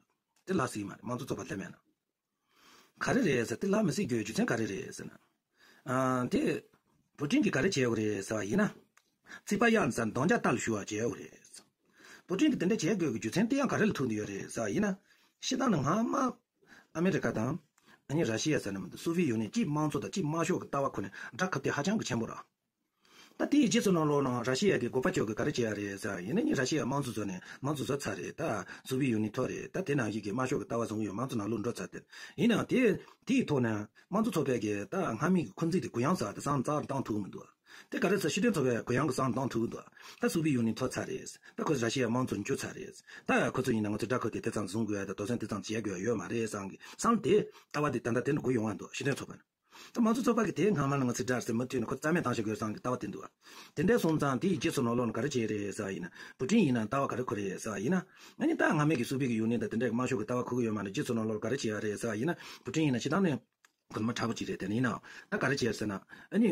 དེ་ལྷག་སྲིད་མ་རེད། དམངས་གཙོ་ཚོགས་པ་སླེབས་མེད་ན། ག་རེ་རེད་ཟེར། དེ་ལྷག་མི་སྲིད་རྒྱུའི་རྒྱུ་མཚན་ག་རེ་རེད་ཟེར་ན། ཨ། དེ། པུ་ཏིན་གྱིས་ག་རེ་བྱས་ཡོད་རེད་ཟེར་བ་ཡིན་ན། རྩིག་པ་གཡར་ཟེར་རྡོག་རྒྱག་རྟ་ལ་ཞུ་བ་བྱས་ཡོད་རེད། པུ་ཏིན་གྱིས་དེ་འདྲ་བྱེད་དགོས་ཀྱི་རྒྱུ་མཚན་དེ་ཡང་ག་རེ་ལ་ཐུག་འདི་ཡོད་རེད་ཟེར་བ་ཡིན་ན། སྤྱིར་བཏང་ནས་སྔ་མ་ཨ་མེ་རི་ཀ་དང་། ཨ་ནི་ར་ཤི་ཡ་ཟེར་ན་མི་འདུག། སོ་བི་ཡེ་ཡུ་ནི་ཡན་གཅིག་དམངས་གཙོ་དང་གཅིག་དམར་ཤོག་གི་ལྟ་བ་ཁོ་ནས་དགྲ་ཁ་གཏད་ཧ་ཅང་གི་ཆེན་པོ་རེད། ད་དེའི་རྗེས་སུ་ནང་ལོགས་ནང་ར་ཤི་ཡ་གིས་དགོས་པ་ཅོག་གིས་ག་རེ་བྱས་ཡ་རེད་ཟེར་བ་ཡིན་ན། ཨ་ནི་ར་ཤི་ཡ་དམངས་གཙོ་བཟོ་ནས་དམངས་གཙོ་བཟོ་ཚར་རེད། ད་སོ་བི་ཡེ་ཡུ་ནི་ཡན་ཐོབ་རེད། ད་དེ་ནང་བཞིན་གྱི་དམར་ཤོག་གི་ལྟ་བ་བཟུང་གི་ཡོད། དམངས་གཙོ་ནང་ལོགས་འགྲོ་ཚར་ཏེ། ཡིན་ནའང་དེ་དེའི་ཐོག་ནས་དམངས་གཙོ་ཚོགས་པས་ཀྱི་ད་སྔ་མའི་གི་འཁོན་འཛིན་དེ་གུ་ཡངས་ས་དེ་བསམ་བློ་རྩ་བ་ནས་བཏང་ཐུབ་ཀྱི་མི་འདུག། དེ་ག་རེ་ཟེར། སྤྱི་མཐུན་ཚོགས་པས་གུ་ཡངས་ཀྱི་བསམ་བློ་བཏང་ཐུབ་ཀྱི་འདུག། ད་སོ་བི་ཡེ་ཡུ་ནི་ཡན་ཐོབ་ཚར་རེད། ད་ཁོ་ཚོ་ར་ཤི་ཡའི་དམངས་གཙོ་འགྱུར་ཚར་རེད། ད་ཁོ་ཚོ་ཡིན་ན་ང་ཚོ་དགྲ་ཁ་གཏད་དེ་ཙམ་བཟུང་དགོས་ཡ་དང་དོགས་ཟོན་དེ་ཙམ་བྱེད་དགོས་ཡ་ཡོད་མ་རེད་བསམ་གི། བསམ་བློ་དེ། ལྟ་བ་དེ་ད་ལྟ་དེ་འདྲ་གུ་ཡོང་བ་འདུག། སྤྱི་མཐུན་ཚོགས་པ་ནི། ད་དམངས་གཙོ་ཚོགས་པ་གིས་དེ་སྔ་མ་ལ་ང་ཚོའི་དགྲ་ཟེར་མུ་མཐུད་ནས་ཁོ་རྩ་མེད་བཏང་བཞག་དགོས་བསམ་གི་ལྟ་བ་དེ་འདུག། དེ་འདྲ་སོང་ཙང་དེའི་རྗེས་སུ་ནང་ལོགས་ནས་ག་རེ་བྱས་རེད་ཟེར་བ་ཡིན་ན། པུ་ཏིན་ཡིན་ན་ལྟ་བ་ག་རེ་ཁུར་རེད་ཟེར་བ་ཡིན་ན། ཨ་ནི་ད་སྔ་མའི་གི་སོ་བི་ཡེ་ཡུ་ནི་ཡན་དང་དེ་འདྲའི་དམར་ཤོག་གི་ལྟ་བ་ཁུར་གི་ཡོད་མ་རེད། རྗེས་སུ་ནང་ལོགས་ག་རེ་བྱས་ཡ་རེད་ཟེར་བ་ཡིན་ན། པུ་ཏིན་ཡིན་ན་སྤྱིར་བཏང་ནས་གོ་མ་ཁྲ་པོ་ཅིག་རེད། དེ་ནི་ཡིན་ནའང་ད་ག་རེ་བྱས་ཟེར་ན། ཨ་ནི།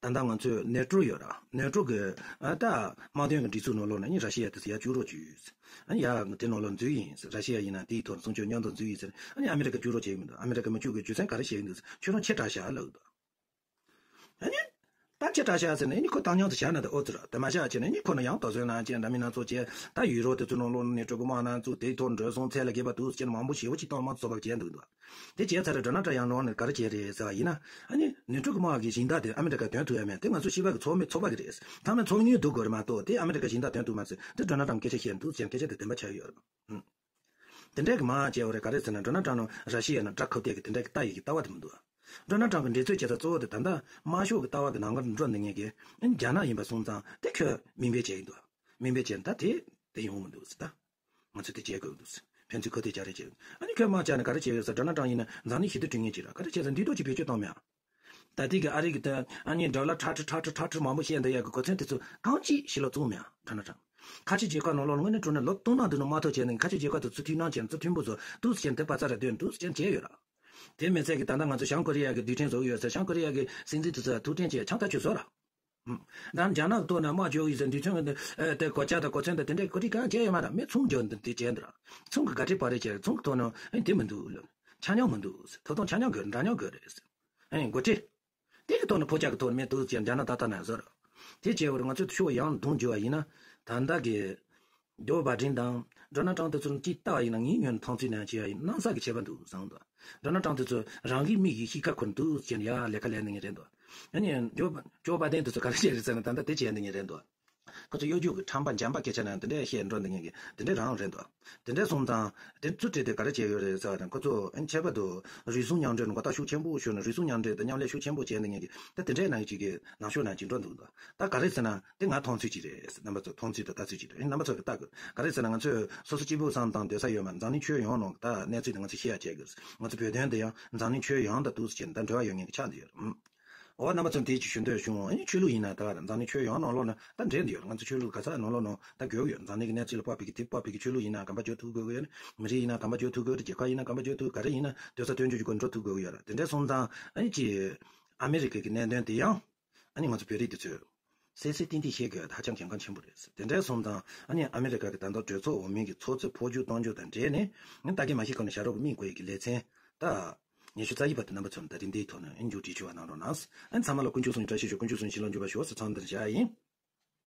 ད་ལྟ་ང་ཚོས་ནེ་ཊོ་ཡོད་ར། ནེ་ཊོ་གི། ཨ། ད་དམག་དོན་གྱི་སྒྲིག་འཛུགས་ནང་ལོགས་ནས་ཨ་ནི་ར་ཤི་ཡ་དེ་ཚོ་ཡར་བཅུག་རོགས་བྱོས། ཨ་ནི་ཡ་དེ་ནང་ལོགས་འཛུལ་ཡིན། ར་ཤི་ཡ་ཡིན་ན་དེའི་ཐོག་ནས་སྲུང་སྐྱོབ་མཉམ་དུ་འཛུལ་ཡིན་ཟེར། ཨ་ནི་ཨ་མེ་རི་ཀ་བཅུག་རོགས་བྱེད་ཀྱི་མི་འདུག། ཨ་མེ་རི་ཀ་མི་བཅུག་གི་རྒྱུ་མཚན་ག་རེ་བཤད་ཀྱི་འདུག་ཟེར། ཁྱོད་རང་ཕྱིར་དྲག་བཞག་ལབ་ཀྱི་འདུག། ཨ་ནི། ད་ཕྱིར་དྲག་བཞག་ཟེར་ནས་ཨ་ནི་ཁོ་བཏང་སྙོམས་དུ་བཞག་ན་དེ་ཨོ་ཙི་ར། དེ་མ་བཞག་བྱས་ནས་ཨ་ནི་ཁོ་ནི་ཡང་དོགས་ཟོན་གནང་བྱས། འདྲ་མིན་སྣ་ཚོགས་བྱས། ད་ཡུ་རོབ་དེ་ཚོ་ནང་ལོགས་ནས་ནེ་ཊོ་གི་དམག་སྣ་ཚོགས་དེའི་ཐོག་འགྲོ་སོང་། ཚད་ལས་བརྒལ་བ་འདུག་ཟེར་ནས་མང་པོ་ཞེ་པོ་ཅིག་བཏང་། དམངས་གཙོ་ཚོགས་པ་བྱས་འདུག་འདུག། དེ་བྱས་ཚར་རེད། ཌོ་ནལ་ཊམ་ཡར་ལངས་ནས་ག་རེ་བྱས་རེད་ཟེར་བ་ཡིན་ན། ཨ་ནི་ནེ་ཊོ་གི་དམག་གི་སྦྱིན་བདག་དེ་ཨ་མེ་རི་ཀ་དོན་ཐུབ་ཡ་མེད། དེ་ང་ཚོ་སྤྱི་པ་གི་ཚོགས་མི་ཚོགས་པ་གི་རེད། ཚང་མས་ཚོགས་དངུལ་བསྡུ་དགོས་རེད་མ་གཏོགས། དེ་ཨ་མེ་རི་ཀ་སྦྱིན་བདག་དོན་ཐུབ་མ་ཟེར། དེ་ཌོ་ནལ་ཊམ་སྐད་ཆ་བཤད་འདུག་ཟེར་ནས་སྐད་ཆ་དེ་བདེན་པ་ཆགས་ཡོད་རེད། ཨུམ། དེ་འདྲས་ཀྱི་མ་བྱས་པ་རེད། ག་རེ་ཟེར་ན་ཌོ་ནལ་ཊམ་ནང་ར་ཤི་ཡ་ནང་དགྲ་ཁ་གཏད་ཀྱི་དེ་འདྲས་ཀྱི་ལྟ་ཡི་གི་ལྟ་བ་དེ་མི་འདུག། ཌོ་ནལ་ཊམ་གྱི་འགྲན་རྩོད་བྱེད་ས་གཙོ་བོ་དེ་ད་ལྟ་དམར་ཤོག་གི་ལྟ་བ་གི་ནང་ཁར་འགྲོ་འདི་ངེས་ཀྱི། ཨ་ནི་རྒྱ་ནག་ཡིན་པ་སོང་ཙང་དེ་ཁོས་མིང་འབོད་བྱེད་ཀྱི་འདུག། མིང་འབོད་བྱས་ན་ད་དེ་དེ་ཡོང་མི་འདུག་ཟེར། ད་ང་ཚོས་དེ་བྱེད་དགོས་འདུག་ཟེར། ཕན་ཚུན་ཁ་གཏད་རྒྱག་རེས་བྱེད། ཨ་ནི་ཁོས་དམག་རྒྱག་ནས་ག་རེ་བྱས་ཡོད་ཟེར། ཌོ་ནལ་ཊམ་ཡིན་ན་འཛམ་གླིང་ཞི་བདེ་དྲུང་ཡིག་ཅིག་ར། ག་རེ་བྱས་ཟེར། འདི་ཐོག་ཅིག་བེད་སྤྱོད་བཏང་མེད་ཨ། ད་ལྟའི་གི་ཨ་རི་གི་ད་ཨ་ནི་ཌོ་ལར་ཁྲག་ཁྲིག་ཁྲག་ཁྲིག་ཁྲག་ཁྲིག་མང་པོ་བཤད་འདི་ཡག་གི་གོ་མཚོན་དེ་ཚོ་གང་ཅིག་ཞིག་ལ་བཙུགས་མེད་ཨ། ཌོ་ནལ་ཊམ། ཁ་ཆེ་རྒྱལ་ཁབ་ནང་ལོགས་ལ་དངོས་གནས་དྲང་གནས་ལོ་སྟོང་ནང་དུ་ནང་དམག་འཐབ་བྱས་ནས་ཁ་ཆེ་རྒྱལ་ཁབ་དེ་ཚོ་མཐུན་སྣང་བྱས་ནས་ཚོ་མཐུན་པོ་བཟོ་འདུག་ཟེར་བྱས་ནས་དེ་པ་ཚ་ར་འདོན་འདུག་ཟེར་བྱས་ནས་བྱས་ཡོད་ར། དེ་མི་ཚད་ཀྱི་ད་ལྟ་ང་ཚོ་བྱང་ཀོ་རི་ཡ་གི་རྡུལ་ཕྲན་བཟོ་གི་ཡོད་ཟེར། བྱང་ཀོ་རི་ཡ་གི་སྲིད་འཛིན་དེ་ཚོ་ཐུག་འཕྲིན་བྱས་ཆང་ཐག་ཆོད་བཟོ་ར། ཨུམ། ད་རྒྱ་ནག་གི་ཐོག་ནས་དམག་འཇོག་ཡིན་ཟེར་དུས་ཚོད་དེ་ཨེ་དེ་གོ་ཆ་དང་གོ་མཚོན་དང་དེ་འདྲའི་གོ་སྒྲིག་གང་བྱས་ཡོད་མ་རེད། མི་ཚོང་རྒྱག་འདི་དེ་བྱས་འདུག་ར། ཚོང་གི་ག་འདྲའི་པར་རེ་བྱས། ཚོང་གི་ཐོག་ནས་ཨེ་དེ་མི་འདུག་ལབ། ཆ་སྙོམས་མི་འདུག་ཟེར། ཐོབ་ཐང་ཆ་སྙོམས་དགོས། འདྲ་མཉམ་དགོས་རེད་ཟེར། ཨེ་འགོ་ཁྲིད། དེ་གི་ཐོག་ནས་ཕོ་རྒྱག་གི་ཐོག་ནས་མི་འདུག་ཟེར་རྒྱ་ནག་ཏག་ཏག་ནས་བཟོ་ར། དེ་བྱས་པར་ང་ཚོས་ཕྱོགས་ཡང་དུ་འགྱུར་བ་ཡིན་ན། ད་ལྟ་གི་ཇོ་བྷའི་ཌེན་དང་ཌོ་ནལ་ཊམ་དེ་ཚོར་ཅིག་ལྟ་བ་ཡིན་ན་ངའི་ངོས་ནས་མཐོང་ཚུལ་ནང་བྱས་པ་ཡིན་ན་གནམ་ས་གི་ཁྱད་པར་འདུག་བསམ་འདུག། ཌོ་ནལ་ཊམ་དེ་ཚོ་རང་གི་མིག་གིས་གཤིས་ཀ་འཁོར་འདུག་ཟེར་ནས་ཡ་ལས་ཀ་ལས་ནས་ངས་རེད་འདུག་ཨ་ནི་ཇོ་ཇོ་བྷའི་ཌེན་དེ་ཚོ་ག་རེ་བྱས་རེད་ཟེར་ན། ད་ལྟ་དེ་བྱས་ནས་ངས་རེད་འདུག་ཁོ་ཚོ་གཡོ་སྒྱུ་གི་ཁྲམ་པ་འཇམ་པ་སྐད་ཆ་ནང་དེ་འདྲས་བཤད་འགྲོ་འདི་ངེད་ཀྱི་དེ་འདྲས་རང་རེད་འདུག་དེ་འདྲས་སོང་ཙང་དེ་ཚོ་བྲིས་ཏེ་ག་རེ་བྱས་ཡོད་རེད་ཟེར་བ་དང་། ཁོ་ཚོ་ཨན་ཁྱད་པར་དུ་རུལ་སུངས་མཉམ་འབྲེལ་ནང་གོ་རྟོགས་ཤུགས་ཆེན་པོ་ཤོར་ནས་རུལ་སུངས་མཉམ་འབྲེལ་དང་མཉམ་ལས་ཤུགས་ཆེན་པོ་བྱས་འདི་ངེད་ཀྱི་ད་དེ་འདྲས་ནང་ཅིག་གི་ནང་ཤོག་ནང་ཅིག་འགྲོ་འདུག་ད་ག་རེ་ཟེར་ན་དེ་ང་མཐོང་ཚུལ་ཅིག་རེད། རྣམ་པ་ཚོ་མཐོང་ཚུལ་དང་ལྟ་ཚུལ་ཅིག་རེད། རྣམ་པ་ཚོ་གི་ལྟ་དགོས། ག་རེ་ཟེར་ན་ང་ཚོས་སོ་སོ་གཅིག་པུ་བསམ་བཏང་སྡོད་ས་ཡོད་མ། འཛམ་གླིང་ཁྱོན་ཡོངས་ནང་ད་གནས་ཚུལ་དེ་ང་ཚོས་ཤེས་ཡ་བྱེད་དགོས། ང་ཚོ་བོད་དོན་དེ་ཡང་འཛམ་གླིང་ཁྱོན་ཡོངས་དང་འདུག་སེ་བྱས་ནས་ད་འབྲེལ་བ་ཡོད་མཁན་གྱི་ཆགས་བསྡད་ཡོད་རེད། འོ་རྣམ་པ་ཚོ་འདི་ཅིག་ཞུ་འདོད་བྱུང་། ཨ་ནི་ཆོས་ལུགས་ཡིན་ན་ད་འཛམ་གླིང་ཁྱོན་ཡོངས་ནང་ལོགས་ན་ད་འབྲེལ་འདི་ཡོད་རེད། ང་ཚོ་ཆོས་ལུགས་ག་ས་ནང་ལོགས་ནང་ད་དགོས་ཀྱི་ཡོད། འཛམ་གླིང་གི་གནས་ཚུལ་ལ་དཔག་པའི་གི་དེ་དཔག་པའི་གི་ཆོས་ལུགས་ཡིན་ན་གོམ་པ་རྒྱག་ཐུབ་དགོས་ཀྱི་ཡོད་རེད། མི་རིགས་ཡིན་ན་གོམ་པ་རྒྱག་ཐུབ་དགོས་རེད། རྒྱལ་ཁབ་ཡིན་ན་གོམ་པ་རྒྱག་ཐུབ། ག་རེ་ཡིན་ན་སྡོད་ས་སྟོན་ཆོག་རྒྱུ་དགོས་འགྲོ་ཐུབ་དགོས་ཀྱི་ཡོད་རེད། དེ་འདྲ་སོང་ཙང་ཨ་ནི་ཅིག་ཨ་མི་རི་ཀ་གི་གནད་དོན་དེ་ཡང་ཨ་ནི་ང་ཚོ་བོད་རིགས་དེ་ཚོས་གསལ་གསལ་ཏན་ཏན་ཤེས་དགོས་ཡ་ཧ་ཅང་གལ་འགངས་ཆེན་པོ་རེད། དེ་འདྲ་སོང་ཙང་ཨ་ནི་ཨ་མི་རི་ཀ་གི་ད་ལྟ་གྲོས་ཚོགས་འོག་མིན་གྱི་ཚོགས་གཙོས་འཕོ་འགྱུར་གཏོང་རྒྱུ་དང་འབྲེལ་ནས་ཨ་ནི་ད་གིན་མ་ཤེས་གོང་ནས་ཞབས་བྲོ་གི་མིང་བཀོད་ཡས་ཀྱི་ལེ་ཚན་ད་ཉི་ཤུ་རྩ་བཞི་པ་དེ་རྣམ་པ་ཚོར་ད་རིང་འདིའི་ཐོག་ནས་ཨ་ནི་མཇུག་སྒྲིལ་ཞུ་བ་གནང་རོགས་གནང་། ཨ་ནི་ཚང་མ་ལ་དཀོན་མཆོག་གསུམ་གྱི་བཀྲ་ཤིས་ཤོག་དཀོན་མཆོག་གསུམ་གྱི་བྱིན་རླབས་འཇུག་པར་ཤོག་ཟེར་མཚམས་འདིར་བཞག་ཡིན།